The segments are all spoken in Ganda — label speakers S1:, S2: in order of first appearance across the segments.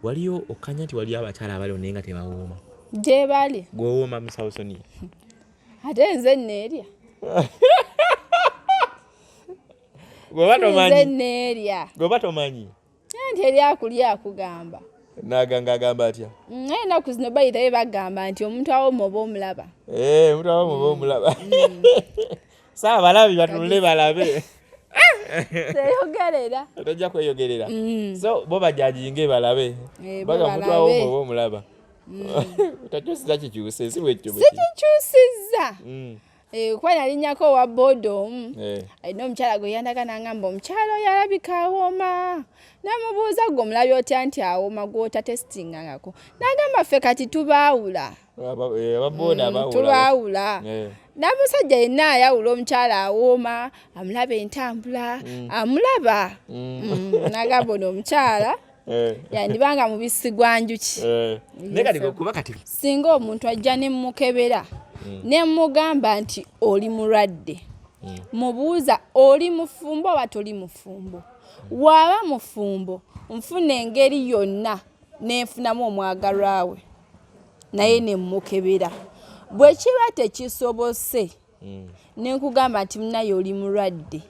S1: Waliyo okkanya nti waliyo abakyala abaliwo naye nga tebawooma?
S2: Gyebali.
S1: Gwewooma, musawo Sonia?
S2: Ate nze neerya.
S1: Gweoba
S2: Nze
S1: tomanyi?
S2: neerya.
S1: Gweoba tomanyi?
S2: Nti eri akulya akugamba.
S1: Naganga agamba atya?
S2: Naye ennaku zino bayitayo bagamba nti omuntu awooma oba omulaba.
S1: Eh, omuntu awooma oba omulaba. Saa balabi batunule balabe.
S2: Seyogerera.
S1: Tojja kweyogerera. So bo bajajinge balabe.
S2: Eh, bo
S1: Baga omuntu
S2: balabe.
S1: awooma oba omulaba. Takyusiza kikyuse si bwekyo bwe kiri.
S2: Sikikyusizza. Eh, kuba nalinnyako owa booda omu. Alina omukyala gwe yandaga n'angamba omukyala oyo alabika awooma. Namubuuza, gwe omulabi otya nti awooma gw'otatesitingangako? N'agamba ffe kati tubaawula.
S1: Ababoda abaawula.
S2: Tubaawula. N'omusajja yenna ayawula omukyala awooma, amulaba entambula, amulaba. N'agamba ono omukyala yandibanga mubisi gwa njuki.
S1: Naye kati kuba kati
S2: Singa omuntu ajja ne mmukebera ne mmugamba nti oli mulwadde, mubuuza oli mufumbo oba toli mufumbo. Bw'aba mufumbo, nfuna engeri yonna nenfunamu omwagalwa we naye ne mmukebera. Bwe kiba tekisobose, ne nkugamba nti munaye oli mulwadde,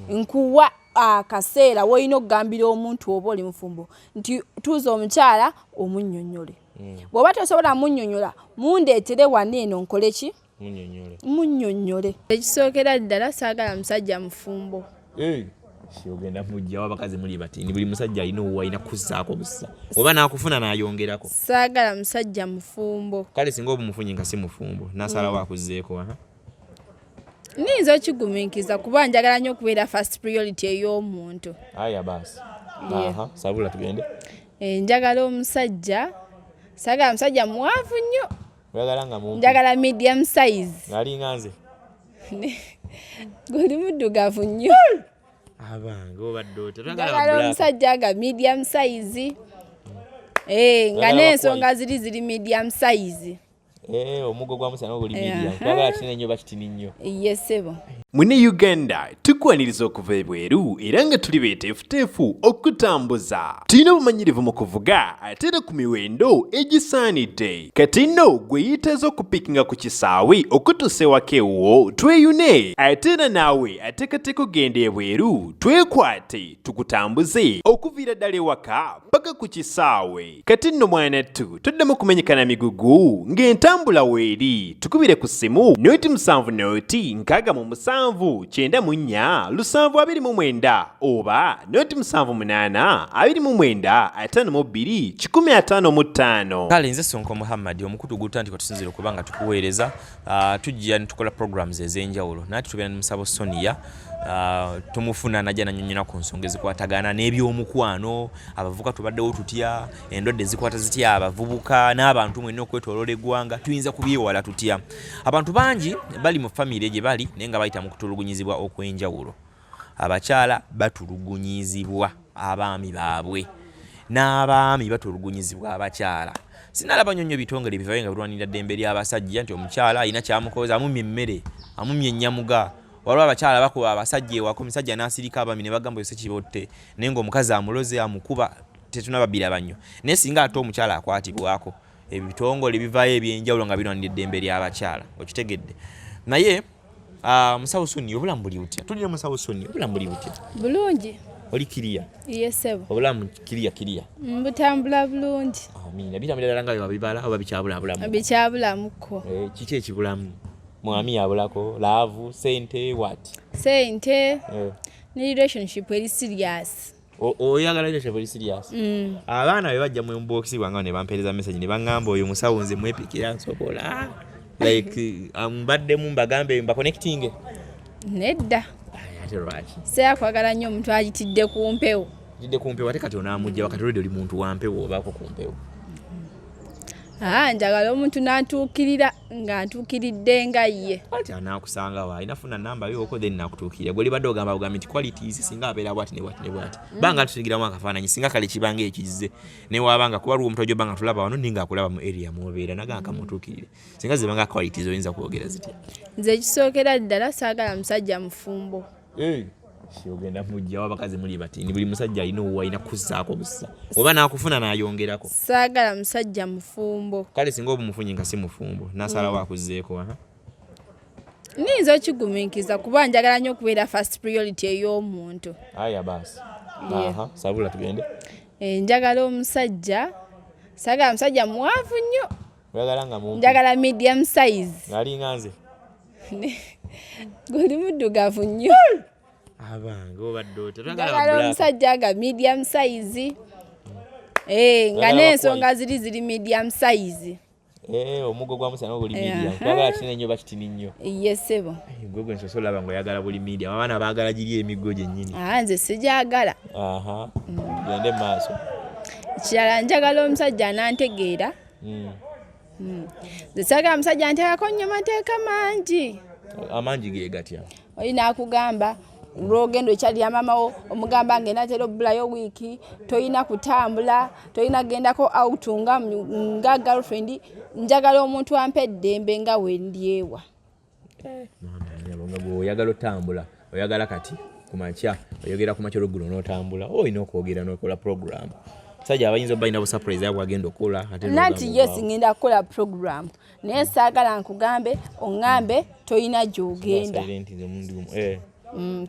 S2: nkuwa akaseera w'olina okugambira omuntu oba oli mufumbo nti tuuza omukyala omunnyonnyole. Bw'oba tosobola munnyonnyola, mundeetere wano eno nkole ki?
S1: Munnyonnyole.
S2: Munnyonnyole. Ekisookera ddala, saagala musajja mufumbo.
S1: Si ogenda mujjawo abakazi muli batini, buli musajja alina owuwe alina kuzzaako bussa oba n'akufuna n'ayongerako.
S2: Saagala musajja mufumbo.
S1: Kale singa oba omufunye nga si mufumbo n'asalawo akuzzeeko, aha.
S2: Niyinza okigumiikiriza kuba njagala nnyo okubeera first priority ey'omuntu.
S1: Aya baasi.
S2: Yeah.
S1: Aha, sabula tugende.
S2: Eh, njagala omusajja, saagala musajja muwanvu nnyo.
S1: Oyagala nga mumpi?
S2: Njagala medium size.
S1: Ng'alinga nze?
S2: Guli muddugavu nnyo.
S1: Abange, obadde otya?
S2: Njagala omusajja nga medium size. Eh, nga
S1: Oyagala
S2: n'ensonga
S1: bakuwa-
S2: ziri medium size.
S1: Eh, omuggo gwa Musa nagwo guli medium.
S2: Aha.
S1: Twagala kinene nnyo oba kitini nnyo?
S2: Ye ssebo.
S3: Mune Uganda tukwaniriza okuva ebweru era nga tuli beeteefuteefu okutambuza. Tulina obumanyirivu mu kuvuga ate era ku miwendo egisaanidde. Kati nno gwe yeetaaza okupiikinga ku kisaawe okutuusa ewaka ewuwo tweyune, ate era naawe ateekateeka okugenda ebweru twekwate tukutambuze okuviira ddala ewaka paka ku kisaawe. Kati nno mwanattu toddamu kumenyeka na migugu ng'entambula weeri. Tukubire ku ssimu 0 7 0 67 94 729 oba 0 78 29 52 155.
S1: Kale nze Sonko Muhammad, omukutu gutandika tusinzire okuba nga tukuweereza. Tujja ne tukola programs ez'enjawulo, naye tubeera ne musawo Sonia. Tumufuna najja nanyonyola ku nsonga ezikwatagana n'ebyomukwano. Abavubuka tubaddewo tutya? Endwadde zikwata zitya abavubuka n'abantu mwenna okwetooloola eggwanga? Tuyinza kubyewala tutya? Abantu bangi bali mu famire gye bali naye nga bayita mu kutulugunyizibwa okw'enjawulo. Abakyala batulugunyizibwa abaami baabwe n'abaami batulugunyizibwa abakyala. Sinalaba nnyo nnyo bitongole bivayo nga birwanirira ddembe ly'abasajja nti omukyala alina kyamukoza, amumya emmere, amumya ennyamuga. Waliwo abakyala bakuba abasajja ewaka, omusajja n'asirika, abaami ne bagamba oyo si kibotte, naye ng'omukazi amuloze, amukuba. Tetunaba biraba nnyo, naye singa ate omukyala akwatibwako, ebitongole bivaayo ebyenjawulo nga birwanira eddembe ly'abakyala. Okitegedde? Naye musawo Sonia, obulamu buli butya? Tulina musawo Sonia, obulamu buli butya?
S2: Bulungi.
S1: Oli kiriya?
S2: Ye ssebo.
S1: Obulamu kiriya kiriya?
S2: Butambula bulungi.
S1: Amiina. Bitambula ddala nga bwe wabibala oba bikyabulabulamu?
S2: Bikyabulamuko.
S1: Eh, kiki ekibulamu? Mwami yabulako, love, sente, what?
S2: Sente ne relationship eri serious.
S1: Oyagala relationship eri serious? Abaana bwe bajja mu inbox bwange ne bampeereza message ne baŋŋamba oyo musawo nze mwepikira nsobola like mbaddemu mbagambe mbaconnecting?
S2: Nedda.
S1: Ai, ate lwaki?
S2: Seera kwagala nnyo omuntu ayitidde ku mpewo.
S1: Jidde ku mpewo, ate kati onaamujja wakati olwedde oli muntu wa mpewo obaako ku mpewo.
S2: Aa, njagala omuntu n'antuukirira nga ntuukiridde nga ye.
S1: Ati anaakusanga wa? Alina funa namba yoko then nakutuukirira. Gwe libadde ogamba bugambi nti qualities singa abeera bwati ne bwati ne bwati, banga tusigiramu akafaananyi singa kale kibanga ekizze newabanga kuba waliwo omuntu ajoba nga tulaba wano ninga akulaba mu area mwobeera naga akamutuukirire, singa zibanga qualities oyinza kwogera zitya?
S2: Nze ekisookera ddala, saagala musajja mufumbo.
S1: Ogenda mujjawo abakazi muli batini, buli musajja alina owuwe, alina kuzzaako bussa oba nakufuna n'ayongerako.
S2: Saagala musajja mufumbo.
S1: Kale singa oba omufunye nga si mufumbo nasalawo akuzzeeko, aha.
S2: Niyinza okigumiikiriza kuba njagala nnyo okubeera first priority ey'omuntu.
S1: Aya baasi.
S2: Yeah.
S1: Aha, sabula tugende.
S2: Njagala omusajja, saagala musajja muwanvu nnyo.
S1: Oyagala nga mumpi?
S2: Njagala medium size.
S1: Ng'alinga nze?
S2: Guli muddugavu nnyo.
S1: Abange, obadde otya?
S2: Njagala omusajja nga medium size, nga
S1: Oyagala
S2: n'ensonga ziri medium size.
S1: Omuggo gwa Musa nagwo guli medium. Twagala kinene nnyo oba kitini nnyo?
S2: Ye ssebo.
S1: Gwe gwe nsoose olaba ng'oyagala buli medium. Abaana baagala giri emiggo gyennyini.
S2: Aa, nze sigyagala.
S1: Aha, tugende mu maaso.
S2: Ekirala, njagala omusajja anantegeera. Nze saagala musajja nteekako nnyo mateeka mangi.
S1: Amangi ge gatya?
S2: Olina akugamba lwogenda okyalira maama wo, omugamba ngenda tera obbulayo wiiki, toyina kutambula, toyina kugendako out nga girlfriend. Njagala omuntu ampa eddembe nga wendyewa.
S1: Maama nnyabo, nga gwe oyagala otambula, oyagala kati ku makya oyogera ku makya olweggulo n'otambula, oba olina okwogera n'okola program. Musajja abayinza obba alina bu surprise bwagenda okukola ate
S2: Nanti
S1: n'ogamba
S2: yes,
S1: ovaawo.
S2: Ngenda kukola program, naye saagala nkugambe oŋŋambe toyina gy'ogenda.
S1: Silent nze omundi gumu.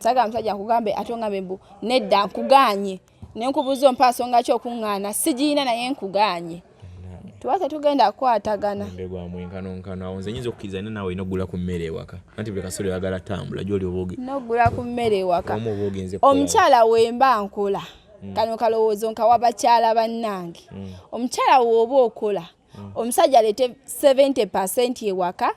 S2: Saagala musajja nkugambe ate oŋŋambe mbu nedda nkugaanye, ne nkubuuza ompa nsonga ki okuŋŋaana, sigiyina naye nkugaanye, tuba tetugenda kukwatagana.
S1: Mulembe gwa mwenkanonkano awo nze nyinza okukkiriza, naye naawe olina okugula ku mmere ewaka, anti buli kaseera oyagala tambula gy'oli oba
S2: N'okugula ku mmere ewaka.
S1: Omu oba ogenze kukola.
S2: Omukyala wemba nkola, kano kalowoozo nkawa bakyala bannange, omukyala w'oba okola, omusajja aleete 70% ewaka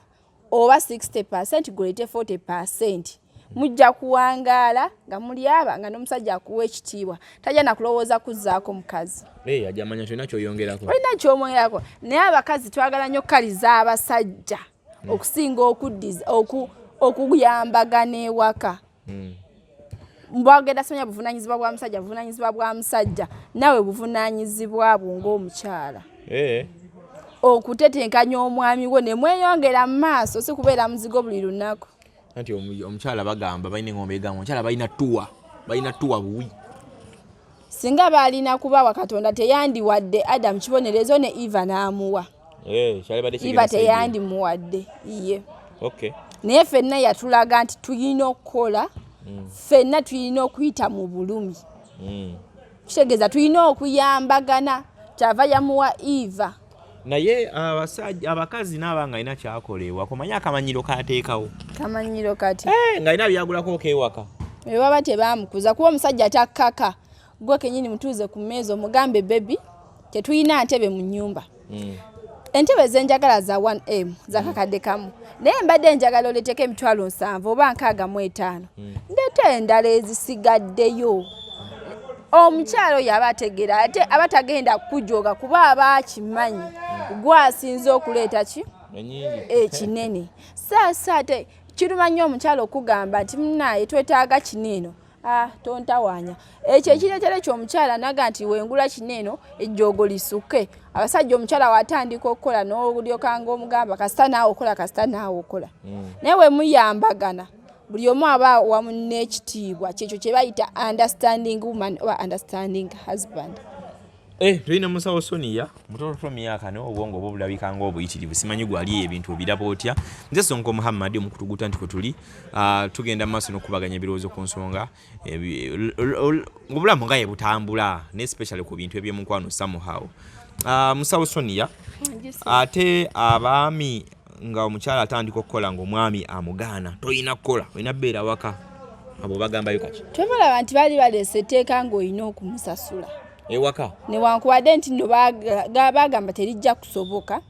S2: oba 60%, guleete 40%, mujja kuwangaala nga muli aba nga n'omusajja akuwa ekitiibwa, tajja nakulowooza kuzzaako mukazi.
S1: Ajja manya kyolina ky'oyongerako.
S2: Olina kyomwongerako, naye abakazi twagala nnyo okukaliza abasajja okusinga okuddiza okuyambagana ewaka. Mbwagenda simanya buvunaanyizibwa bwa musajja, buvunaanyizibwa bwa musajja, naawe buvunaanyizibwa bwo ng'omukyala okutetenkanya omwami wo ne mweyongera mu maaso, si kubeera muzigo buli lunaku.
S1: Anti omukyala bagamba balina engombe egamba omukyala balina tuwa, balina tuwa buwi.
S2: Singa baalina kubawa, Katonda teyandiwadde Adamu kibonerezo ne Eva n'amuwa.
S1: Kyalibadde
S2: Eva
S1: kigenda side.
S2: Teyandimuwadde ye. Naye ffenna yatulaga nti tulina okukola, ffenna tulina okuyita mu bulumi. Kitegeeza tulina okuyambagana, kyava yamuwa Eva.
S1: Naye abasajja, abakazi naaba nga alina kyakola ewaka, omanyi akamanyiro kateekawo.
S2: Kamanyiro kati.
S1: Ng'alina byagulako okewaka.
S2: Bwe baba tebamukuza, kuba omusajja takkaka, gwe kenyini mutuuze ku mmeeza omugambe, "Baby, tetulina ntebe mu nnyumba. Entebe zenjagala za 1M zakakadde kamu, naye mbadde njagala oleeteko 70,000 oba 65, ndeeta endala ezisigaddeyo." Omukyalo oyo aba ategeera, ate aba tagenda kujoga kuba aba akimanyi gwasinze okuleeta ki
S1: enyingi.
S2: Ekinene. Saasa ate kiruma nnyo omukyalo okugamba nti munaye twetaaga kino eno. Ah, tontawaanya. Ekyo ekireetera ekyo omukyala naga nti wengula kino eno ejjoogo lisukke. Abasajja, omukyala watandika okukola n'olyoka ng'omugamba kasita naawe okola, kasita naawe okola. Naye we muyambagana, buli omu aba wamu n'ekitiibwa kyekyo kye bayita understanding woman oba understanding husband.
S1: Tulina musawo Sonia mutototo myaka, naye obwongo obwo bulabika ng'obuyitirivu. Simanyi gwali ebintu obiraba otya. Nze Sonko Muhammad omukutu guta nti kwe tuli. Tugenda mu maaso n'okukubaganya ebirowoozo ku nsonga obulamu nga ye butambula, ne especially ku bintu ebyomukwano somehow. Musawo Sonia, ate abaami nga omukyala atandika okukola ng'omwami amugaana, toyina kukola, olina bbeera waka, abo bagambayo kaki?
S2: Twebalaba nti baali baleese etteeka ng'olina okumusasula
S1: ewaka.
S2: Newankubadde nti nno bagamba terijja kusoboka.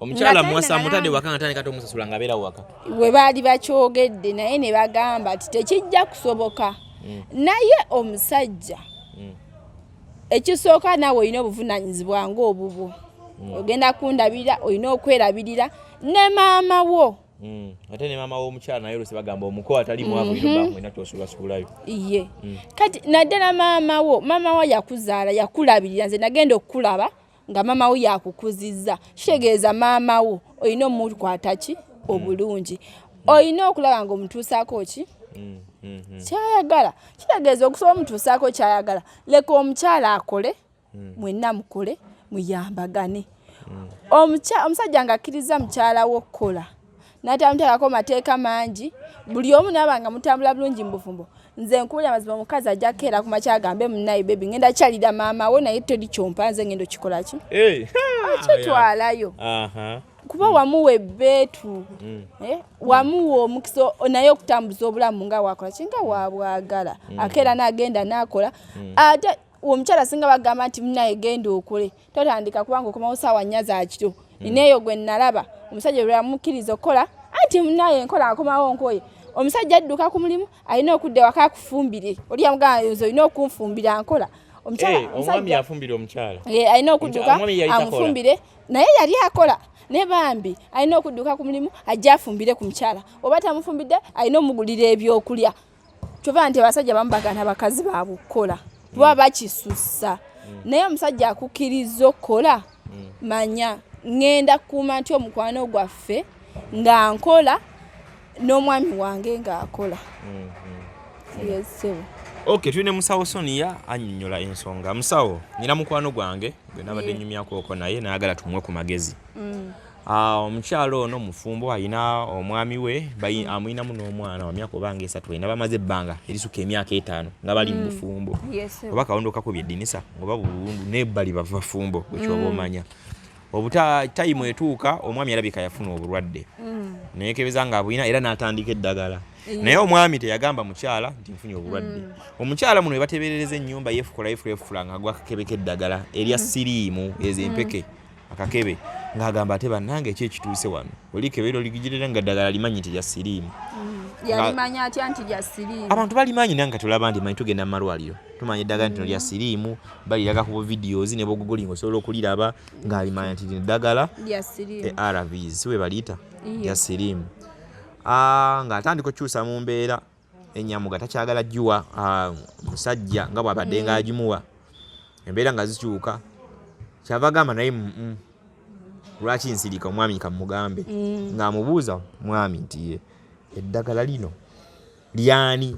S1: Omukyala
S2: Nga
S1: muwasa
S2: tayina
S1: mutadde waka nga tandika tomusasula nga abeera waka.
S2: We baali bakyogedde, naye ne bagamba nti tekijja kusoboka. Naye omusajja, ekisooka naawe olina obuvunaanyizibwa ng'obubwo. Ogenda kundabirira, olina okwerabirira ne maama wo.
S1: Ate ne maama w'omukyala naye oluusi bagamba omuko atali mwavu mm -hmm. Olina kyosuulasuulayo.
S2: Ye kati naddala maama wo, maama wo yakuzaala, yakulabirira. Nze nagenda okukulaba nga maama wo yakukuzizza, kitegeeza maama wo olina omukwata ki obulungi, olina okulaba nga omutuusaako ki. Kyayagala kitegeeza okusobola omutuusaako kyayagala, leka omukyala akole, mwenna mukole, muyambagane. Omusajja ng'akkiriza mukyala we okukola n'atamuteekako mateeka mangi, buli omu naaba nga mutambula bulungi mu bufumbo. Nze nkuwulira mazima, omukazi ajja kukeera ku makya agambe, "Munnaye baby, ngenda kyalira maama wo, naye teri kyompa, nze ngenda okikola ki?" Okitwalayo kuba wamuwa ebbeetu, wamuwa omukisa naye okutambuza obulamu nga wakola ki, nga wabwagala. Akeera n'agenda n'akola. Ate omukyala singa bagamba nti, "Munaye, genda okole, totandika kubanga okomawo saawa 4 za kiro." Nina eyo gwe nalaba omusajja lwe yamukkiriza okukola, anti, "Munaye, nkola, nkomawo nkoye." Omusajja adduka ku mulimu, alina okudda ewaka akufumbire. Oli yamugamba, "Nze olina okunfumbira, nkola." Omukyala
S1: Eh, omwami afumbira omukyala?
S2: Eh, alina okudduka
S1: Omwami yali takola.
S2: amufumbire, naye yali akola ne bambi alina okudduka ku mulimu ajje afumbire ku mukyala, oba tamufumbidde alina omugulira ebyokulya. Kyova nti abasajja bamu bagana bakazi baabwe okukola kuba bakisussa, naye omusajja akukkiriza okukola, manya ŋŋenda kukuuma nti omukwano gwaffe nga nkola n'omwami wange ng'akola. Yes, ssebo.
S1: Ok, tulina musawo Sonia annyonnyola ensonga. Musawo, nina mukwano gwange gwe nabadde nyumyako okwo, naye nayagala tumuwe ku magezi. Omukyalo ono mufumbo, alina omwami we, amuyinamu n'omwana wa myaka obanga 3. Alina bamaze ebbanga erisuka emyaka 5 nga bali mu bufumbo.
S2: Yes,
S1: oba kawondo kakubye eddinisa oba bulundu nebbali bava bafumbo, gwekyoba omanya obuta time etuuka omwami alabika yafuna obulwadde, neyekebeza nga abulina era n'atandika eddagala, naye omwami teyagamba mukyala nti nfunye obulwadde. Omukyala muno webateberereza ennyumba, yefukula yefukula yefukula nga agwa akakebe k'eddagala erya siriimu, ezo empeke, akakebe, ng'agamba, "Ate bannange, eki ekituuse wano?" Olikebera oligirira nga eddagala limanyi nti lya siriimu.
S2: Yalimanya atya nti lya siriimu?
S1: Abantu balimanyi, nange kati olaba nti manyi, tugenda mu malwaliro tumanya eddagala nti no lya siriimu, baliraga ku videos ne bogogolinga osobola okuliraba ng'alimanya nti lino eddagala
S2: lya siriimu.
S1: ARVs si bwe baliyita?
S2: Iyo.
S1: Lya siriimu. Ng'atandika okukyusa mu mbeera enyamuga, takyagala giwa musajja nga bw'abadde ng'agimuwa. Embeera nga zikyuka, kyava agamba naye, lwaki nsirika? Omwami kamugambe." Ng'amubuuza mwami nti, "Ye eddagala lino lyani?"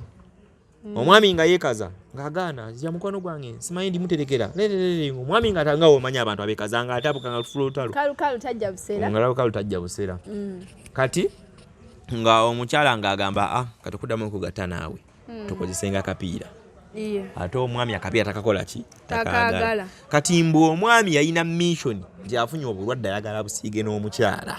S1: Omwami nga yeekaza ng'agaana, "Zya mukwano gwange, simanyi ndimuterekera." Lererere, omwami nga nga omanyi abantu abeekaza, ng'atabuka nga lufula olutalo.
S2: Kalukalu tajja buseera.
S1: Nga kalu tajja buseera. Kati nga omukyala ng'agamba, "Ah, kati okuddamu okugatta naawe tukozesenga akapiira." Ate omwami akapiira takakola ki?
S2: Takaagala.
S1: Kati mbu omwami yalina mission nti afunye obulwadde, ayagala busiige n'omukyala.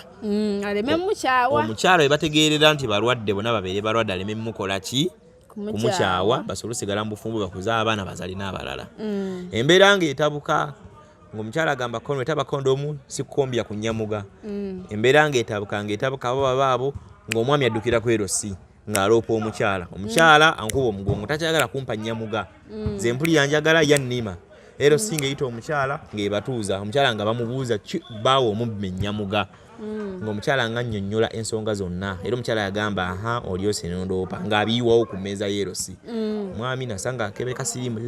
S2: Aleme mukyawa.
S1: Omukyala we bategeerera nti balwadde, bonna babeere balwadde, aleme mukola ki?
S2: Kumukyawa.
S1: Kumukyawa, basobole osigala mu bufumbo, bakuze abaana, bazale n'abalala. Embeera ng'etabuka, ng'omukyala agamba, "Kono etaba kondomu sikukombya ku nnyamuga." Embeera ng'etabuka, ng'etabuka, abo babaabo ng'omwami addukira ku LC ng'aloopa omukyala, "Omukyala ankuba omugongo, takyagala kumpa nnyamuga, nze mpulira njagala yannima." LC ng'eyita omukyala, ng'ebatuuza omukyala, nga bamubuuza ki baawe omubba ennyamuga, ng'omukyala nga nnyonnyola ensonga zonna. Era omukyala yagamba, "Aha, olyose nondoopa," ng'abiyiwawo ku mmeeza y'LC. Mwami nasanga akebe kasirimu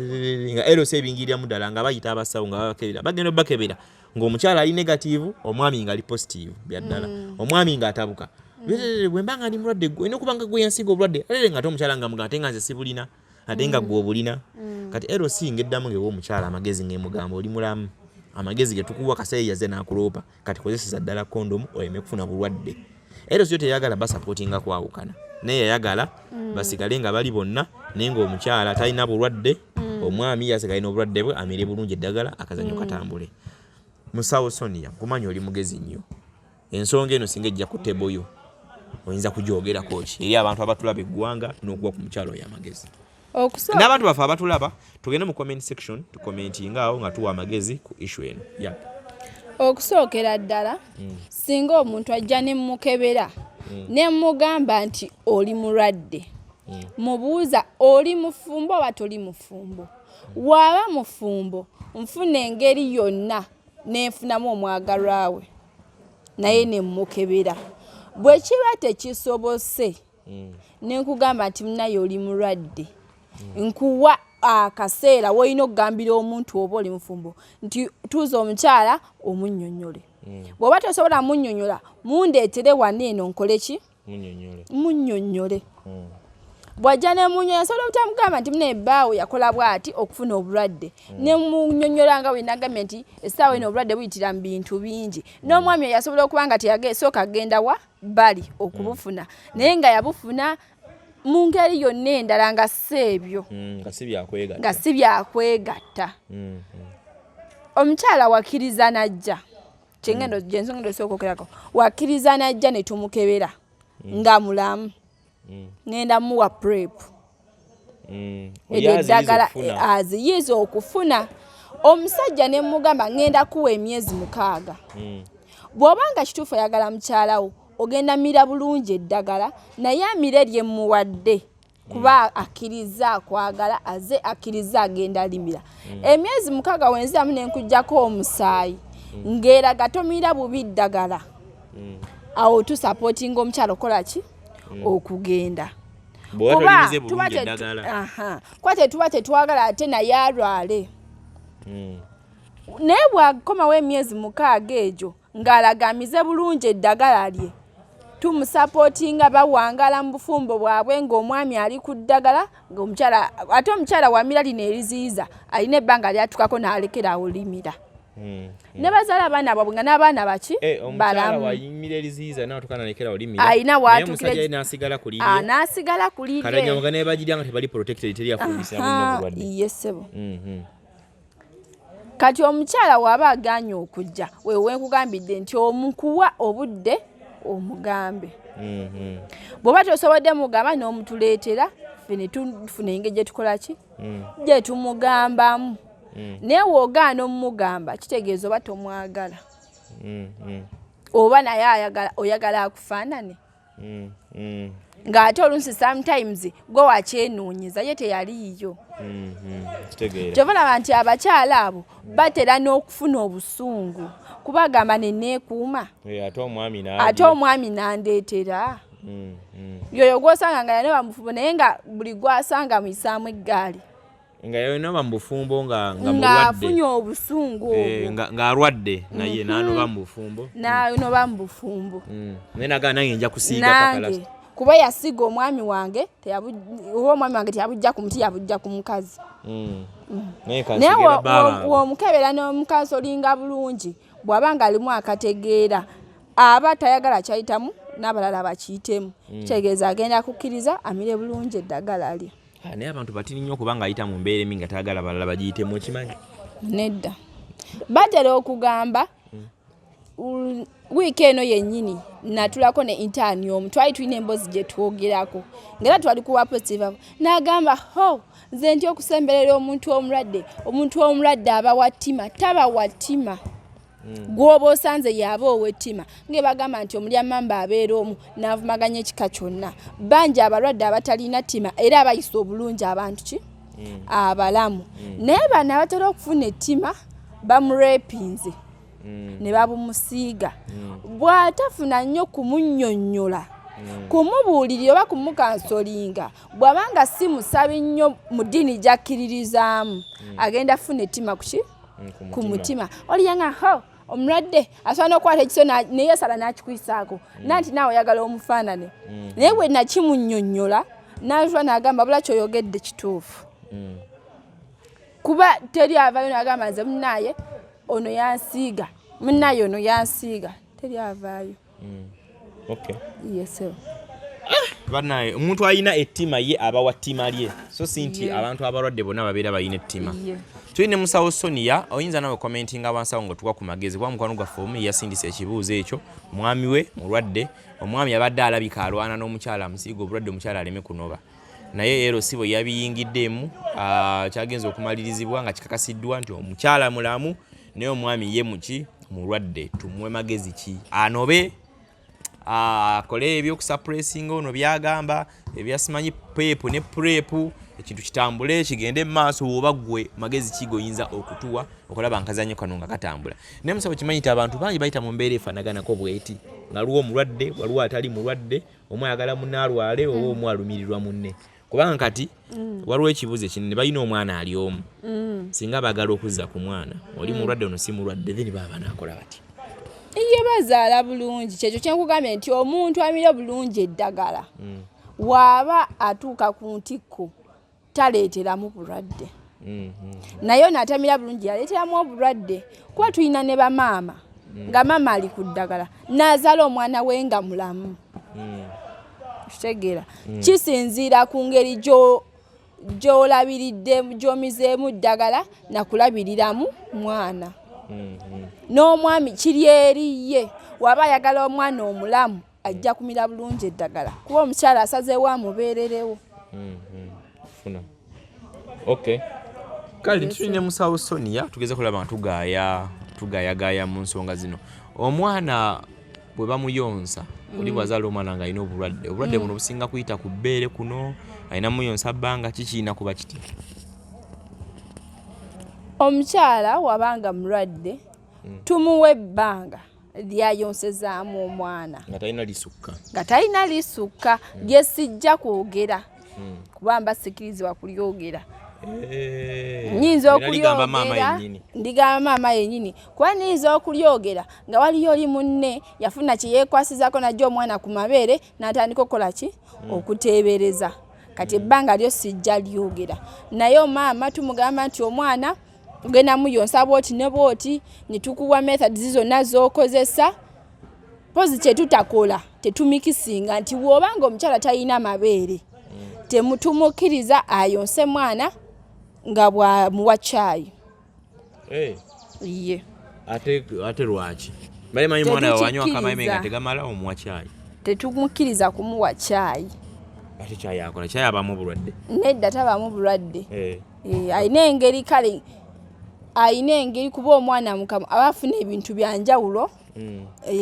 S1: nga LC ebingiriramu ddala, nga bayita abasawo nga babakebera, bagenda obakebera ng'omukyala ali negative, omwami ng'ali positive byaddala. Omwami ng'atabuka, "Bwe mba nga ndi mulwadde, gwe olina okuba nga gwe yansiga obulwadde." Ate nga ate omukyala nga mugamba, "Ate nga nze sibulina, ate nga gwe obulina." Kati LC ng'eddamu ng'ewa omukyala amagezi, ng'emugamba, "Oli mulamu, amagezi ge tukuwa, kaseera yaze n'akuloopa, kati kozeseza ddala kondomu oleme kufuna bulwadde." LC yo teyagala basupportinga kwawukana, naye yayagala basigale nga bali bonna, naye ng'omukyala talina bulwadde, omwami yasigale n'obulwadde bwe, amire bulungi eddagala, akazanyo katambule. Musawo Sonia, nkumanyi oli mugezi nnyo. Ensonga eno singa ejja ku table yo, oyinza kugyogerako ki eri abantu abatulaba eggwanga n'okuwa ku mukyalo oyo amagezi?
S2: Okusooka
S1: N'abantu baffe abatulaba, tugende mu comment section tucommentinga awo nga tuwa amagezi ku issue eno. Yep.
S2: Okusookera ddala, singa omuntu ajja ne mukebera ne mugamba nti oli mulwadde, mubuuza, "Oli mufumbo oba toli mufumbo?" Waaba mufumbo, nfuna engeri yonna nenfunamu omwagalwa we naye nemukebera. Bwe kiba tekisobose, nenkugamba nti, "Munaye, oli mulwadde, nkuwa akaseera woolina okugambira omuntu oba oli mufumbo nti tuuza omukyala omunnyonnyole. Bw'oba tosobola munnyonnyola, mundeetere wano eno nkole ki?
S1: Munnyonnyole."
S2: Munnyonnyole. Bw'ajja ne munyonya, nsobola obutamugamba nti mune ebbaawo yakola bw'ati okufuna obulwadde. Ne munyonnyola nga bwe nagambye nti essaawa eno obulwadde buyitira mu bintu bingi. N'omwami oyo asobola okuba nga teyasooka agenda wa bbali okubufuna, naye nga yabufuna mu ngeri yonna endala nga si ebyo.
S1: Nga si byakwegatta.
S2: Nga si byakwegatta. Omukyala wakkiriza n'ajja, kyengendo gyensonga osooka okerako, wakkiriza n'ajja ne tumukebera nga mulamu, ngenda muwa prep.
S1: Oli
S2: Eryo
S1: aziyiza
S2: eddagala
S1: okufuna.
S2: Aziyiza okufuna. Omusajja ne mugamba ngenda kuwa emyezi 6. Bw'oba nga kituufu oyagala mukyalawo, ogenda mira bulungi eddagala, naye amire lye muwadde kuba akkiriza akwagala, aze akkiriza agenda alimira. Emyezi 6 wenziramu ne nkuggyako omusaayi ng'eraga tomira bubi ddagala, awo tusapootinga omukyala okukola ki? Okugenda.
S1: Bw'oba
S2: Kuba
S1: tolimize
S2: tuba
S1: bulungi eddagala.
S2: Aha. Kuba tetuba tetwagala ate naye alwale. Naye bw'akomawo emyezi 6 egyo ng'alaga amize bulungi eddagala lye, tumusapootinga, bawangala mu bufumbo bwabwe ng'omwami ali ku ddagala, ng'omukyala ate omukyala wamira lino eriziyiza alina ebbanga lyatukako n'alekera awo limira. Ne bazaala abaana baabwe nga n'abaana baki?
S1: Omukyala
S2: Balamu.
S1: wayimira eriziyiza n'atuuka n'alekera olimira.
S2: Alina
S1: Naye
S2: w'atuukira
S1: omusajja ye n'asigala ku lirye.
S2: N'asigala ku lirye.
S1: Kale nga ne bagirya nga tebali protected, teri afumbisa munno obulwadde.
S2: Ye ssebo. Kati omukyala w'aba agaanye okujja, wewe nkugambidde nti omukuwa obudde omugambe. Bw'oba tosobodde mugamba n'omutuleetera, ffe ne tufuna engeri gye tukola ki? Gye tumugambamu. Naye w'ogaana omugamba, kitegeeza oba tomwagala. Oba naye oyagala akufaanane. Ng'ate oluusi sometimes gwe wakyenoonyeza, ye teyaliiyo.
S1: Kitegeera.
S2: Kyova olaba nti abakyala abo batera n'okufuna obusungu, kubagamba ne neekuuma.
S1: Ate omwami n'agira.
S2: Ate omwami n'andeetera. Yoyo gw'osanga nga yanoba mu bufumbo, naye nga buli gw'asanga muyisaamu eggaali.
S1: Nga yanoba mu bufumbo nga mulwadde.
S2: Ng'afunye obusungu obwo.
S1: Ng'alwadde naye n'anoba mu bufumbo.
S2: N'anoba mu bufumbo.
S1: Naye n'agamba nange nja kusiiga paka
S2: Nange.
S1: last.
S2: Kuba yasiga omwami wange, oba omwami wange teyabujja ku muti, yabujja ku mukazi.
S1: Naye
S2: Naye
S1: kansigera baba.
S2: w'omukebera n'omukansolinga bulungi, bw'aba ng'alimu akategeera, aba tayagala kyayitamu n'abalala bakiyitemu. Kitegeeza agenda kukkiriza amire bulungi eddagala lye.
S1: Naye abantu batini nnyo okubanga ayita mu mbeera embi nga tayagala balala bagiyitemu, okimanyi?
S2: Nedda. Batera okugamba, wiiki eno yennyini natulako ne intern omu, twali tulina emboozi gye twogerako, ng'era twali kuwa positive abo. N'agamba, ho, nze ntya okusemberera omuntu omulwadde, omuntu omulwadde aba wa ttima, taba wa ttima. Gw'oba osanze y'aba ow'ettima. Nga bagamba nti omulyamamba abeera omu n'avumaganya ekika kyonna. Bangi abalwadde abatalina ttima era abayisa obulungi abantu ki? Abalamu. Naye bano abatera okufuna ettima bamurepinze. Ne babumusiiga. Bw'atafuna nnyo kumunnyonnyola, kumubuulirira oba kumukansolinga, bw'aba nga si musabi nnyo mu ddiini gy'akkiririzaamu, agenda afuna ettima ku ki?
S1: Ku
S2: Ku
S1: mutima.
S2: mutima. Oliya nga, ho, omulwadde asobola n'okukwata ekiso ne yeesala n'akikwisaako. Nanti naawe oyagala omufaanane. Naye bwe nakimunnyonnyola, n'atula n'agamba, bula ky'oyogedde kituufu. Kuba teri avaayo n'agamba nze munnaaye ono yansiiga, munnaaye ono yansiiga, teri avaayo. Yes, sir.
S1: Bannaye, omuntu alina ettima ye aba wa ttima lye, so si nti abantu abalwadde bonna babeera balina ettima. Tuli ne musawo Sonia, oyinza nawe commentinga wansi awo ng'otuwa ku magezi, kuba mukwano gwaffe omu yasindisa ekibuuzo ekyo, omwami we mulwadde, omwami abadde alabika alwana n'omukyala amusiiga obulwadde omukyala aleme kunoba. Naye ero si bwe yabiyingiddemu, kyagenze okumalirizibwa nga kikakasiddwa nti omukyala mulamu, naye omwami ye muki? Mulwadde. Tumuwe magezi ki? Anobe, akole ebyokusuppressinga ono byagamba ebyasimanyi PEP ne PrEP, ekintu kitambule kigende mu maaso, oba ggwe magezi ki g'oyinza okutuwa okulaba nkazannyo kano nga katambula? Naye musawo, kimanyi nti abantu bangi bayita mu mbeera efaanaganako bweti, nga waliwo omulwadde, waliwo atali mulwadde, omu ayagala munne alwale oba omu alumirirwa munne. Kubanga kati waliwo ekibuuzo ekinene, balina omwana ali omu, singa baagala okuzza ku mwana oli mulwadde, ono si mulwadde, then baba banaakola bati?
S2: Ye bazaala bulungi. Kyekyo kyenkugambye nti omuntu amira bulungi eddagala. Waaba atuuka ku ntikko taleeteramu bulwadde. Naye ono atamira bulungi yaleeteramu obulwadde, kuba tulina ne bamaama nga maama ali ku ddagala n'azaala omwana we nga mulamu. Kitegeera, kisinziira ku ngeri gy'olabiridde, gy'omizeemu ddagala nakulabiriramu mwana. N'omwami kiri eri ye, waba ayagala omwana omulamu ajja kumira bulungi eddagala, kuba omukyala asazeewo amubeererewo.
S1: Funa. Okay, kale tulina musawo Sonia, tugeze kulaba nga tugaaya tugayagaya mu nsonga zino. Omwana bwe bamuyonsa, oli bwazaala omwana nga alina obulwadde, obulwadde buno businga kuyita ku bbeere kuno, alina muyonsa bbanga kikiina kuba kiti?
S2: Omukyala wabanga mulwadde, tumuwa ebbanga lyayonsezaamu omwana
S1: nga talina lisukka.
S2: Nga talina lisukka lye sijja kwogera, kuba mba sikirizibwa kulyogera. Nyinza
S1: Ligamba maama
S2: okulyogera
S1: yennyini.
S2: Ndigamba maama yennyini, kuba nyinza okulyogera nga waliyo oli munne yafuna kye yeekwasizaako, najja omwana ku mabeere n'atandika okukola ki, okuteebereza. Kati ebbanga lyo sijja lyogera, naye omaama tumugamba nti omwana ogenda muyonsa bwoti ne bwoti, ne tukuwa methods zonna z'okozesa. Pozi kyetutakola, tetumikisinga nti bw'obanga omukyala talina mabeere, temutumukkiriza ayonse mwana nga bwamuwa kyayi. Ye.
S1: Ate lwaki bale manyi mwana wanywa akamayime nga tegamala, omuwa kyayi?
S2: Tetumukkiriza kumuwa kyayi.
S1: Ate kyayi akola kyayi abamu obulwadde?
S2: Nedda, tabamu bulwadde. Alina engeri, kale alina engeri, kuba omwana mukamwa aba afuna ebintu byanjawulo.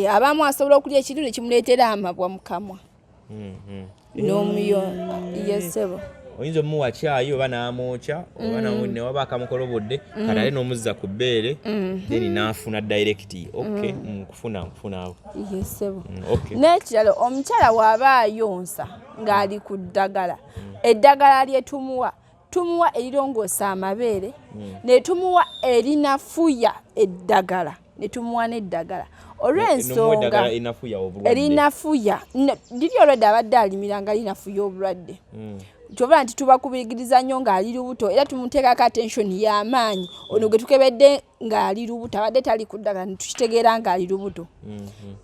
S2: Abamu asobola okulya ekintu ne kimuleetera amabwa mu kamwa n'omuyo yesebo.
S1: Oyinza omuwa kyayi oba n'amwokya oba newaba akamukolobodde, kati ate n'omuzza ku bbeere, then n'afuna direct. Okay, nkufuna, nkufuna awo.
S2: Yesebo.
S1: Okay.
S2: N'ekirala, omukyala bw'aba ayonsa ng'ali ku ddagala, eddagala lye tumuwa, tumuwa erirongoosa amabeere, ne tumuwa erinafuya eddagala, ne tumuwa n'eddagala olw'ensonga
S1: eddagala enafuya obulwadde.
S2: Erinafuya liri olwedde abadde alimira nga linafuya obulwadde. Kyova nti tubakubiriza nnyo ng'ali lubuto, era tumuteekako attention y'amaanyi. Ono gwe tukebedde ng'ali lubuto, abadde tali ku ddagala, ne tukitegeera ng'ali lubuto,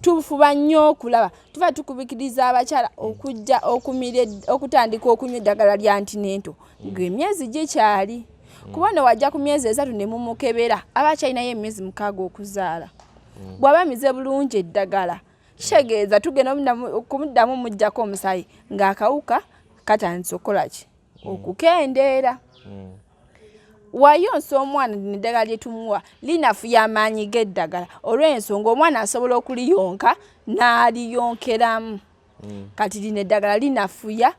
S2: tufuba nnyo okulaba tuba tukubikiriza abakyala okujja okumira okutandika okunywa eddagala lya antenatal ng'emyezi gikyali, kuba no wajja ku myezi 3 ne mumukebera, aba akyalinayo emyezi 6 okuzaala. Bw'aba amize bulungi eddagala, kitegeeza tugenda okumuddamu muggyako omusaayi ng'akawuka katandise okukola ki, okukendeera. Wayonsa omwana, lino eddagala lye tumuwa linafuya amaanyi g'eddagala, olw'ensonga omwana asobola okuliyonka n'aliyonkeramu. Kati lino eddagala linafuya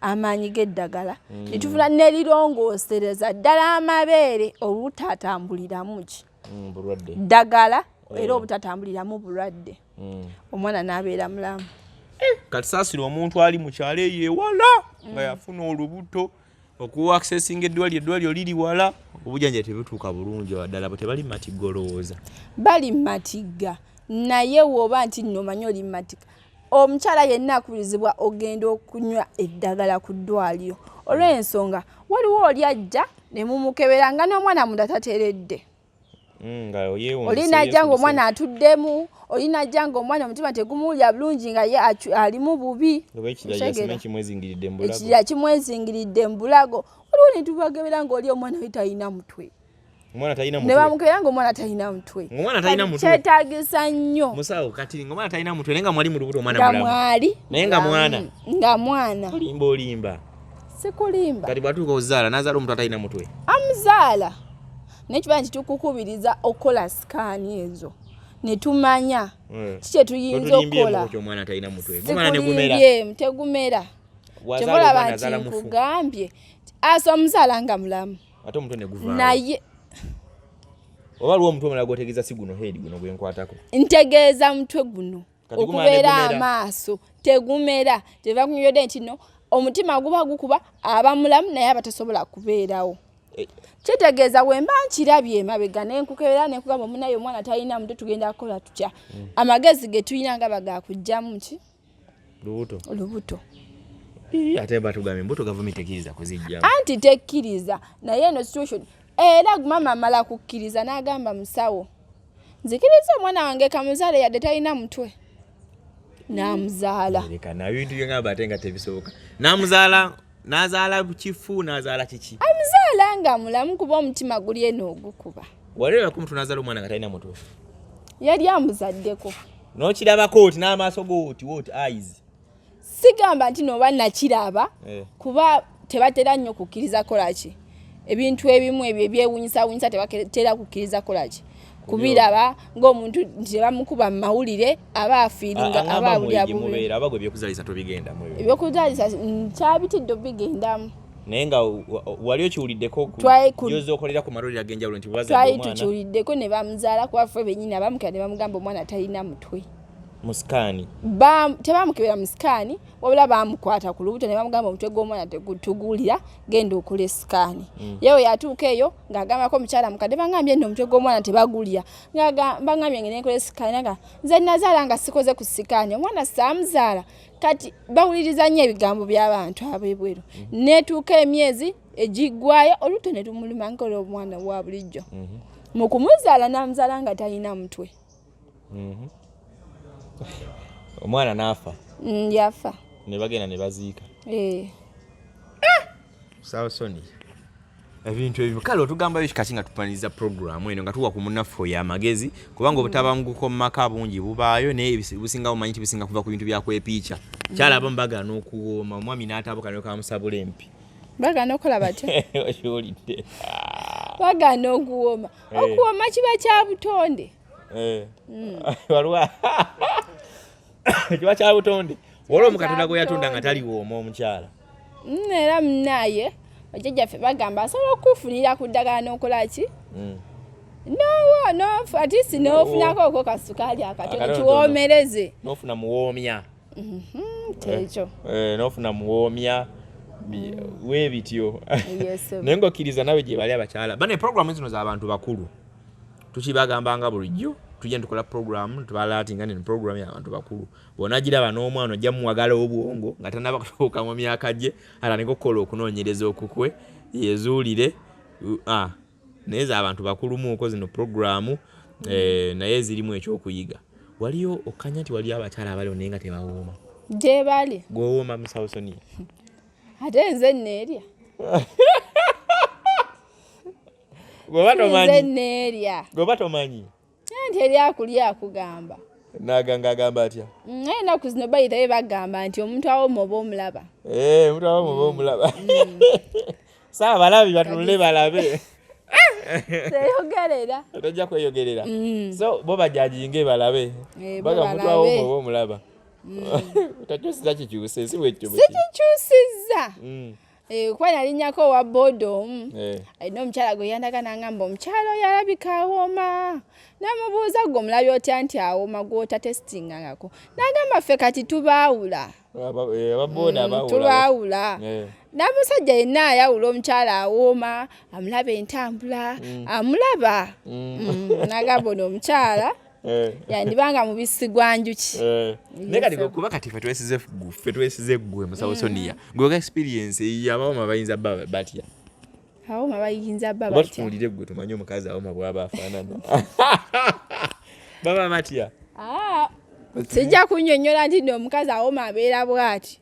S2: amaanyi g'eddagala, ne tufuna nerirongoosereza ddala amabeere obutatambuliramu ki,
S1: Bulwadde.
S2: Ddagala, era obutatambuliramu bulwadde, omwana n'abeera mulamu.
S1: Kati saasira omuntu ali mu kyalo eyo ewala nga yafuna olubuto, okuwa accessinga eddwaliro, eddwaliro liri wala, obujjanjabi tebutuuka bulungi ddala, bwe tebali matigga, olowooza?
S2: Bali matigga, naye woba nti nno omanyi oli matigga, omukyala yenna akubirizibwa ogenda okunywa eddagala ku ddwaliro, olw'ensonga waliwo oli ajja ne mumukebera nga n'omwana munda tateredde.
S1: Nga yeewunzise,
S2: Oli najja
S1: yeefunise.
S2: ng'omwana atuddemu, oli najja ng'omwana omutima tegumuwulira bulungi, nga ye alimu bubi.
S1: Oba ekirala
S2: Otegeera?
S1: yasima kimwezingiridde mu bulago.
S2: Ekirala kimwezingiridde mu bulago. Waliwo ne tubagabira ng'oli omwana we talina mutwe.
S1: Omwana talina
S2: Ne
S1: mutwe.
S2: bamukebera ng'omwana talina mutwe.
S1: Ng'omwana talina
S2: Kati
S1: mutwe.
S2: kyetaagisa nnyo.
S1: Musawo, kati ng'omwana talina mutwe, naye nga mwali mu lubuto omwana
S2: Nga
S1: mulamu.
S2: mwali
S1: Naye nga mwana.
S2: Nga mwana.
S1: Olimba, olimba.
S2: Sikulimba.
S1: Kati bw'atuuka ozaala, n'azaala omuntu atalina mutwe?
S2: Amuzaala, naye kiba nti tukukubiriza okukola scan ezo ne tumanya kiki kye tuyinza
S1: Totulimbyemu
S2: okukola.
S1: ku omwana atalina mutwe, gumala ne gumera.
S2: Sikulimbyemu, tegumera.
S1: Bw'azaala
S2: Kyebalaba
S1: omwana
S2: nti
S1: azaala mufu.
S2: nkugambye asa omuzaala nga mulamu.
S1: Ate omutwe ne guvaawo.
S2: Naye
S1: Oba waliwo omutwe omulala gw'otegeeza, si guno head guno gwe nkwatako?
S2: Ntegeeza mutwe guno.
S1: Kati gumala ne
S2: Okubeera
S1: gumera.
S2: amaaso tegumera. Kyeva kunyonyodde nti no omutima guba gukuba, aba mulamu, naye aba tasobola kubeerawo. Kitegeeza bwe mba nkirabye emabega ne nkukebera ne nkugamba omunaye omwana talina mutwe, tugenda kukola tutya? Amagezi ge tulina nga bagakuggyamu ki?
S1: Lubuto.
S2: Lubuto.
S1: Ate batugambye embuto gavumenti tekkiriza kuzijjamu.
S2: Anti tekkiriza, naye eno situation era mama amala kukkiriza n'agamba musawo, nzikiriza omwana wange kamuzaale yadde talina mutwe. N'amuzaala.
S1: Leka naye ebintu byengamba ate nga tebisoboka. N'amuzaala, n'azaala kifu, n'azaala kiki?
S2: Amuzaala nga mulamu kuba omutima guli eno ogukuba.
S1: Wali olabako omuntu n'azaala omwana nga talina mutwe?
S2: Yali amuzaddeko.
S1: N'okirabako oti n'amaaso go oti oti eyes.
S2: Sigamba nti noba nakiraba kuba tebatera nnyo kukkiriza kolaki ebintu ebimu ebyo ebyewunyisawunyisa, tebatera kukkiriza kolaki kubiraba ng'omuntu nti tebamukuba mu mawulire aba afiiringa aba awulira bubi.
S1: Mubeera aba gwe ebyokuzaalisa tobigendamu ebyo?
S2: Ebyokuzaalisa nkyabitidde obigendamu.
S1: Naye nga wali okiwuliddeko gyoza okolera ku malwaliro ag'enjawulo nti bwebazadde
S2: Twali
S1: omwana
S2: tukiwuliddeko ne bamuzaala kuba ffe bennyini abamukera ne bamugamba omwana talina mutwe.
S1: Mu sikaani?
S2: Tebamukebera mu sikaani, wabula bamukwata ku lubuto ne bamugamba omutwe gw'omwana tegutuguulira, genda okole sikaani. Yewe yatuuka eyo ng'agambako omukyala mukadde, bangambye nno omutwe gw'omwana tebagulya, bangambye ngende nkole sikaani, nga nze nazaala nga sikoze ku sikaani, omwana saamuzaala. Kati bawuliriza nnyo ebigambo by'abantu ab'ebweru. Neetuuka emyezi egiggwayo olubuto ne lumuluma nkola omwana wa bulijjo. Mu kumuzaala n'amuzaala nga talina mutwe.
S1: Omwana n'afa?
S2: Yafa.
S1: Ne bagenda ne baziika?
S2: Eh.
S1: Sawsoni, ebintu ebyo kale otugambayo kikaki nga tumaliriza puroguramu eno nga tuwa ku munnaffe oyo amagezi, kubanga obutabanguko mu maka bungi bubaayo, naye businga bumanyi nti businga kuva ku bintu byakwepiica. Kyala abamu bagaana okuwooma, omwami n'atabuka ne kamusabula empi.
S2: Bagaana okukola batya?
S1: Okiwulidde?
S2: Bagaana okuwooma. Okuwooma kiba kya butonde.
S1: Waliwo kiba kya butonde, waliwo omukatonda gwe yatonda nga taliwooma omukyala.
S2: Era munaaye bajjajjaffe bagamba asobola okukufunira ku ddagala n'okola ki? Nowo nofu at least n'ofunako oko kasukaali akatono
S1: Akatonotono.
S2: kiwoomereze.
S1: N'ofuna muwoomya.
S2: Kyekyo.
S1: N'ofuna muwoomya weebityo.
S2: Yes, sir.
S1: Naye ng'okkiriza nawe gye bali abakyala bane. Programu zino z'abantu bakulu, tukibagambanga bulijjo, tujja nitukola programu tubalaatinga neno programu y'abantu bakulu. Bw'onaagiraba n'omwana ojja muwagala obwongo nga tannaba kutuuka mu myaka gye, atandike okukola okunoonyereza okukwe yezuulire. Naye z'abantu bakulumuuko zino programu, naye zirimu ekyokuyiga. Waliyo okkanya nti waliyo abakyala abaliwo naye nga tebawooma?
S2: Gye bali.
S1: Gwewooma, musawo Sonia?
S2: Ate nze neerya.
S1: Gweoba
S2: Nze
S1: tomanyi?
S2: neerya.
S1: Gweoba tomanyi?
S2: Nti eri akulya akugamba.
S1: Naganga agamba atya?
S2: Naye ennaku zino bayitayo bagamba nti omuntu awooma oba omulaba.
S1: Omuntu awooma oba omulaba. Saabalabi batunule balabe.
S2: Seyogerera.
S1: Tojja kweyogerera, so bo bajajinge balabe.
S2: Bo
S1: Baga omuntu
S2: balabe.
S1: awooma oba omulaba. Takyusiza kikyuse si bwekyo bwe kiri.
S2: Sikikyusizza. Kuba nalinnyako owa booda omu alina omukyala gwe yandaga n'angamba omukyala oyo alabika awooma. Namubuuza, gwe omulabi otya nti awooma gw'otatesitingangako? N'agamba ffe kati tubaawula.
S1: Ababoda abaawula.
S2: Tubaawula. N'omusajja yenna ayawula omukyala awooma, amulaba entambula, amulaba. N'agamba ono omukyala yandibanga mubisi gwa njuki.
S1: Naye kati kuba kati ffe twesize ggwe musawo Sonia, gwe ka experience eyiyo, abawoma bayinza bba batya?
S2: Awooma bayinza bba
S1: Oba
S2: batya?
S1: tutunuulire ggwe tumanye omukazi awoma bw'aba afaanana, baba batya?
S2: Ah, sijja kunnyonnyola nti nno omukazi awoma abeera bw'ati,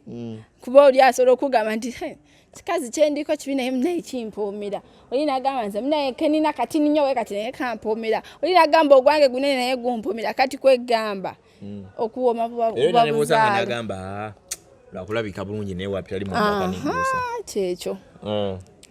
S2: kuba oli asobola okugamba nti, "He, kikazi kyendiko kibi naye munaye kimpoomera." Oli nagamba nze munaye kenina katini nnyo we kati naye kampoomera. Oli nagamba ogwange gunene naye gumpomera. Kati kwegamba okuwooma buba
S1: Era
S2: buba
S1: nebuuza nga
S2: buzaale.
S1: nagamba, "Ah, lwakulabika bulungi naye wapi tali mumaka."
S2: Aha, kyekyo.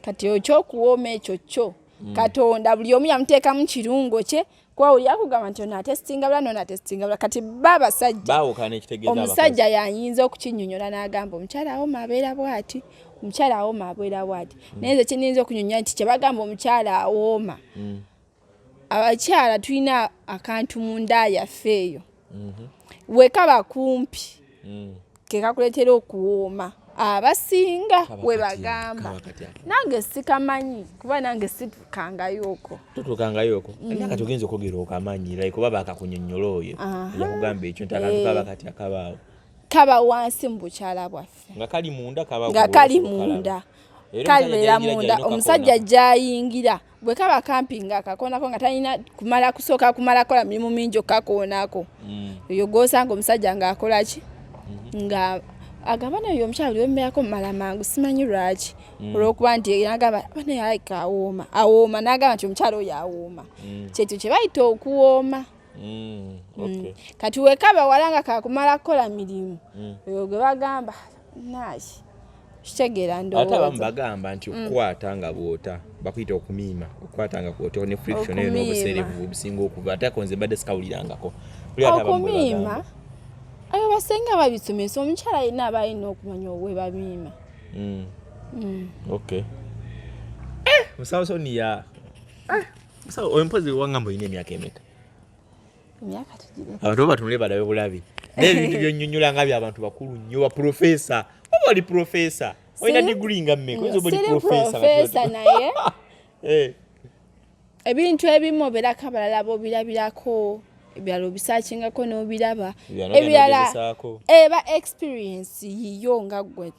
S2: Kati ekyokuwooma ekyo kyo Katonda buli omu yamuteekamu kirungo kye, kuba oli akugamba nti ono atesitinga bula nono atesitinga bula. Kati ba abasajja
S1: Baawukana, ekitegeeza
S2: omusajja yayinza okukinnyonnyola n'agamba omukyala awoma abeera bw'ati, omukyala awoma abeera bw'ati. Naye nze kyeniyinza okunyonnyola nti kyebagamba omukyala awooma, abakyala tulina akantu munda yaffe eyo wekaba kumpi ke kakuleetera okuwooma abasinga.
S1: Kaba
S2: We
S1: katya,
S2: bagamba
S1: kaba katya.
S2: Nange sikamanyi kuba nange situkangayooko.
S1: Tutuukangayooko naye kati ogenza okwogera okamanyi, like oba bakakunyonnyola oyo yakugamba ekyo nti akantu kaba katya kabaawo.
S2: Kaba wansi mu bukyala bwaffe.
S1: Nga kali munda kaba
S2: Nga kali munda, kabeera munda. Omusajja gyayingira bwe kaba kampi nga akakoonako, nga talina kumala kusooka kumala kola mirimu mingi okukakoonako. Oyo gwosanga omusajja ng'akola ki, nga agamba, "Naye omukyala buli wembeerako mmala mangu, simanyi lwaki." Olwokuba nti nagamba, "Banaye alabika awooma, awooma." N'agamba nti omukyala oyo awooma. Kyekyo kye bayita okuwooma. Kati wekaba wala nga kakumala kukola mirimu, oyo gwe bagamba naaki kitegeera.
S1: Ate abamu
S2: Ndowooza
S1: bagamba nti okukwata nga bwota bakuyita okumiima, okukwata nga kwota ne friction eyo
S2: Okumiima.
S1: n'obuseerevu obusinga okuva. Ate ako nze mbadde sikawulirangako. Buli ate abamu bwe
S2: Okumiima
S1: bagamba.
S2: ayo basenga babisomesa. Omukyala yenna aba alina okumanya obwe bamiima.
S1: Okay. Musawo Sonia, musawo oyo, mpozi wangamba olina emyaka emeka?
S2: Emyaka tugire.
S1: Abantu bo batunule balabe bulabi, naye ebintu byonnyonnyola nga byabantu bakulu nnyo, ba profesa. Oba oli profesa, olina diguri nga mmeka? Oyinza oba oli
S2: Siri
S1: profesa.
S2: profesa, naye ebintu ebimu obeerako abalala b'obirabirako, ebirala obisaakingako n'obiraba,
S1: Ebirala
S2: ebirala
S1: n'ogezesaako.
S2: Eba experience yiyo nga ggwe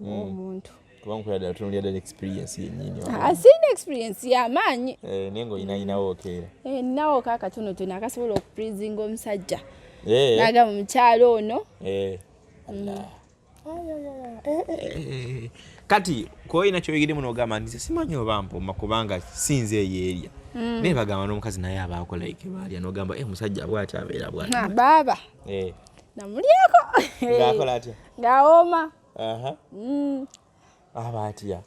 S2: omuntu.
S1: Kuba nkulira ddala, tunulira ddala experience yennyini.
S2: Ah, sirina experience y'amaanyi.
S1: Eh, naye ng'oyinayinawo okeera.
S2: Eh, nnawo kaakatonotono akasobola okupleasinga omusajja nagamba omukyalo ono.
S1: Allah. Kati koyina kyoyigiremu n'ogamba nti nze simanyi oba mpoma kubanga sinze eyeerya, naye bagamba n'omukazi naye abaako like baalya n'ogamba, "Eh, omusajja bw'ati abeera bw'ati."
S2: Ah, baaba namulyako.
S1: Ng'akola atya?
S2: Ng'awooma.
S1: Aha. Aba atya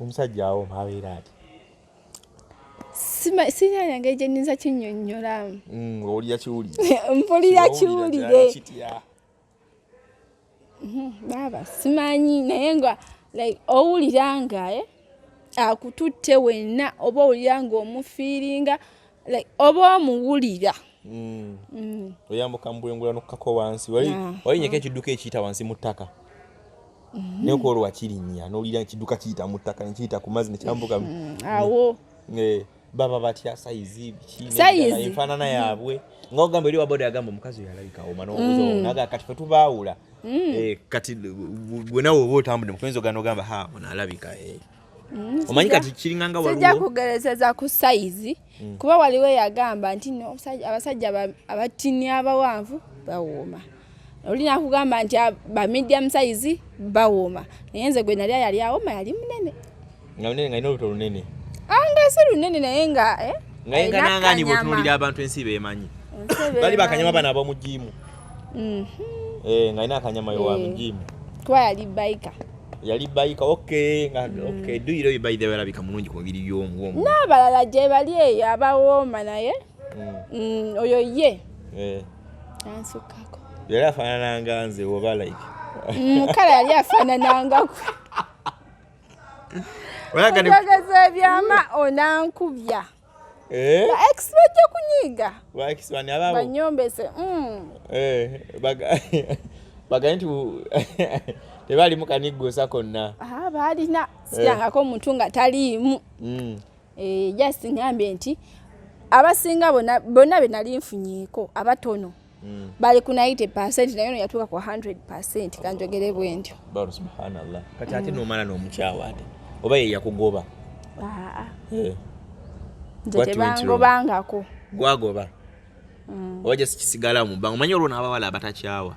S1: omusajja awooma, abeera atya?
S2: Sirina engeri gye nnyinza kinnyonnyolamu.
S1: Owulira kiwulire.
S2: Mpulira kiwulire.
S1: Kitya?
S2: Baaba simanyi, naye nga like owulira nga akututte wenna, oba owulira nga omufeelinga, like oba omuwulira.
S1: Oyambuka mu bwengula nokkako wansi. Wali walinyeko ekidduka ekiyita wansi mu ttaka, naye kwolwo wakirinnya n'owulira ekidduka kiyita mu ttaka, nekiyita ku mazzi, nekyambuka.
S2: Awo.
S1: Baba batya, sayizi biki?
S2: Sayizi.
S1: N'ebirala, enfaanana yaabwe, nga ogamba eri waboda yagamba omukazi oyo alabika awoma, n'obuuza naga kati fe tubaawula. Kati gwe nawe oba otambudde mukuyinza ogenda ogamba, "Ha, ono alabika." Omanyi kati kiringanga
S2: Sijja
S1: waliwo
S2: kugerezeza ku sayizi, kuba waliwo eyagamba nti no, abasajja abatini abawanvu bawooma, oli nakugamba nti ba medium size bawooma, naye nze gwe nali yali awooma yali munene.
S1: Nga munene, nga alina olubuto lunene.
S2: Nga si lunene, naye nga
S1: Nga
S2: alina
S1: yenkanangani
S2: akanyama.
S1: Bw'otunuulira abantu ensi beemanyi
S2: Ensi
S1: bali
S2: beemanyi.
S1: bakanyama bano ab'omu gym. Nga alina akanyama wa mu gym.
S2: Kuba yali biker.
S1: Yali biker, okay. Nga okay, duyiro oyo by the way alabika mulungi ku mubiri gy'omu.
S2: N'abalala gye bali eyo abawooma, naye oyo ye ansukkako.
S1: Yali afaanana nga nze oba like?
S2: Kale yali afaananangako. Njogeza ebyama, onankubya. Ba ex bajja kunyiiga.
S1: Ba ex bani abaabo?
S2: Banyombese.
S1: Bagaye nti tebalimu kaniggosa konna.
S2: Ah, baalina sirangako omuntu nga taliimu. Just ngambye nti abasinga bonna bonna be nali nfunyeeko abatono bali ku 90%, naye ono yatuuka ku 100%, kanjogere bwe ntyo.
S1: Baro, subhanallah. Kati ate nomala n'omukyawa, ate oba ye yakugoba?
S2: Ah, nze
S1: What went wrong?
S2: tebangobangako.
S1: Gwagoba oba just kisigalawo mu bbanga? Omanyi olwo n'abawala abatakyawa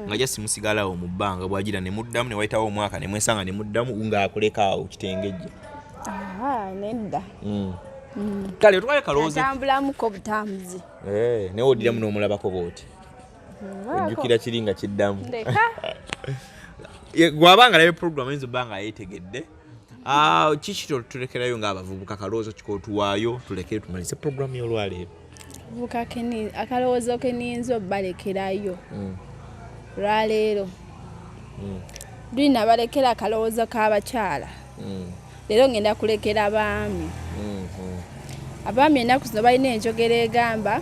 S1: nga just musigalawo mu bbanga, bwagira ne muddamu ne wayitawo omwaka ne mwesanga ne muddamu ng'akulekaawo kitengejja.
S2: Ah, nedda.
S1: Kale otwale kalowooza.
S2: Atambulamuko butambuzi.
S1: Eh, naye oddiramu n'omulabako bw'oti, ojjukira kiri nga kiddamu.
S2: Ndeka.
S1: Gwabanga alabye program ayinza obba nga yeetegedde. Ah, kiki tulekerayo ng'abavubuka? Kalowoozo kikotuwaayo tulekere tumalise program y'olwaleero.
S2: Buka akalowoozo ke niyinza obbalekerayo lwaleero, luli nabalekera akalowoozo k'abakyala, leero ngenda kulekera baami. Abaami ennaku zino balina enjogera egamba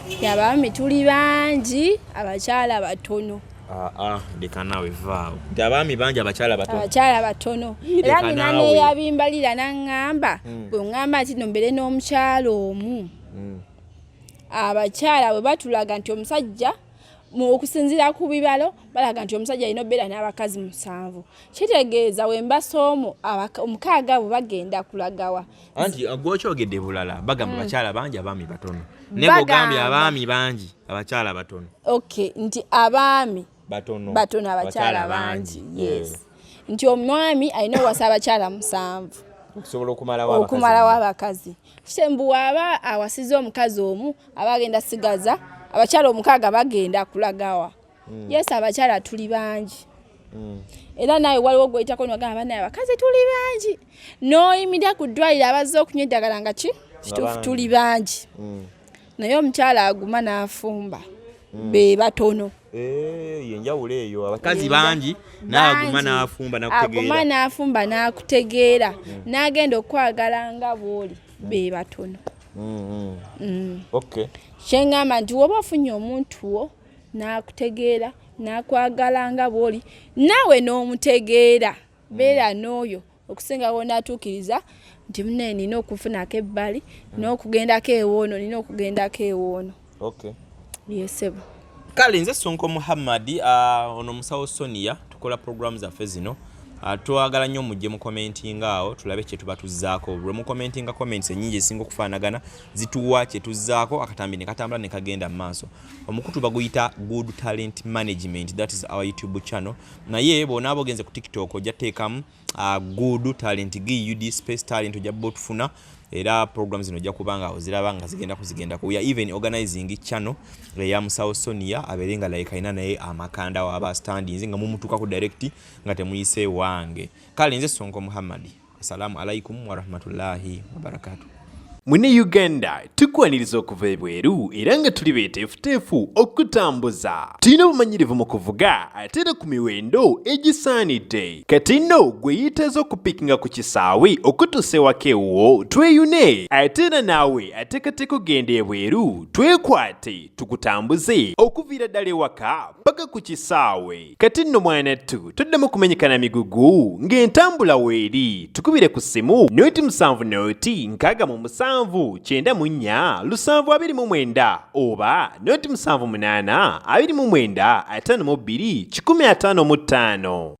S2: nti abaami tuli bangi, abakyala batono.
S1: Ah, ah, leka naawe, vaawo nti abaami bangi, abakyala batono.
S2: Abakyala batono. Era
S1: Leka
S2: nina
S1: naawe.
S2: neyabimbalira naŋŋamba, bwe ŋŋamba nti no mbeere n'omukyala omu, abakyala bwe batulaga nti omusajja Okusinziira ku bibalo balaga nti omusajja alina obeera n'abakazi 7. Kitegeeza wembasa omu, 6 abo bagenda kulagawa.
S1: Anti gwokyogedde bulala, bagamba bakyala bangi abaami batono, naye bw'ogambye abaami bangi abakyala batono.
S2: Okay, nti abaami
S1: batono,
S2: batono, abakyala bangi. Yes, nti omwami alina owasa abakyala 7
S1: okusobola okumalawo abakazi.
S2: Okumalawo abakazi. Kitembu waaba awasiza omukazi omu, aba agenda sigaza abakyala 6, bagenda kulagawa? Yes, abakyala tuli bangi. Era naawe waliwo gweyitako nogamba, "Banaye abakazi tuli bangi," n'oyimirira ku ddwaliro abazze okunywa eddagala nga ki kituufu.
S1: Bangi.
S2: Tuli bangi, naye omukyala aguma n'afumba be batono.
S1: Eh, yenjawulo eyo, abakazi bangi naaguma
S2: Bangi.
S1: n'afumba
S2: Aguma
S1: nakutegeera.
S2: n'afumba n'akutegeera n'agenda okwagala nga bw'oli be batono. Kyeŋŋamba nti woba ofunye omuntu wo n'akutegeera n'akwagala nga bw'oli, naawe n'omutegeera, beera n'oyo okusinga wonaatuukiriza nti munaye nina okufunako ebbali n'okugendako ewoono, nina okugendako ewoono. Yesebo.
S1: Kale nze Sonko Muhammad, ono musawo Sonia. Tukola programu zaffe zino. Twagala nnyo mujje mukomentinga awo tulabe kye tuba tuzzaako. Lwe mukomentinga, comments ennyingi ezisinga okufaanagana zituwa kye tuzzaako, akatambi ne katambula ne kagenda mu maaso. Omukutu baguyita Good Talent Management, that is our YouTube channel, naye bw'onaaba ogenze ku TikTok ojja teekamu Good Talent, GUD space talent, ojja bba otufuna. Era program zino ojja kuba nga oziraba nga zigenda kuzigenda. We are even organizing channel eya musawo Sonia, abeere nga like alina naye amakanda waba standings nga mumutuuka ku direct nga temuyise wange. Kale nze Sonko Muhammad, assalamu alaikum warahmatullahi wabarakatuh.
S3: Mune Uganda, tukwaniriza okuva ebweru era nga tuli beeteefuteefu okutambuza. Tulina obumanyirivu mu kuvuga ate era ku miwendo egisaanidde. Kati nno gwe yeetaaza okupikinga ku kisaawe okutuusa ewaka ewuwo, tweyune. Ate era naawe ateekateeka okugenda ebweru, twekwate tukutambuze okuviira ddala ewaka paka ku kisaawe. Kati nno mwanattu, toddamu kumenyekana migugu ng'entambula weeri. Tukubire ku ssimu 0 7 0 67 94 729 oba 0 78 29 52 155.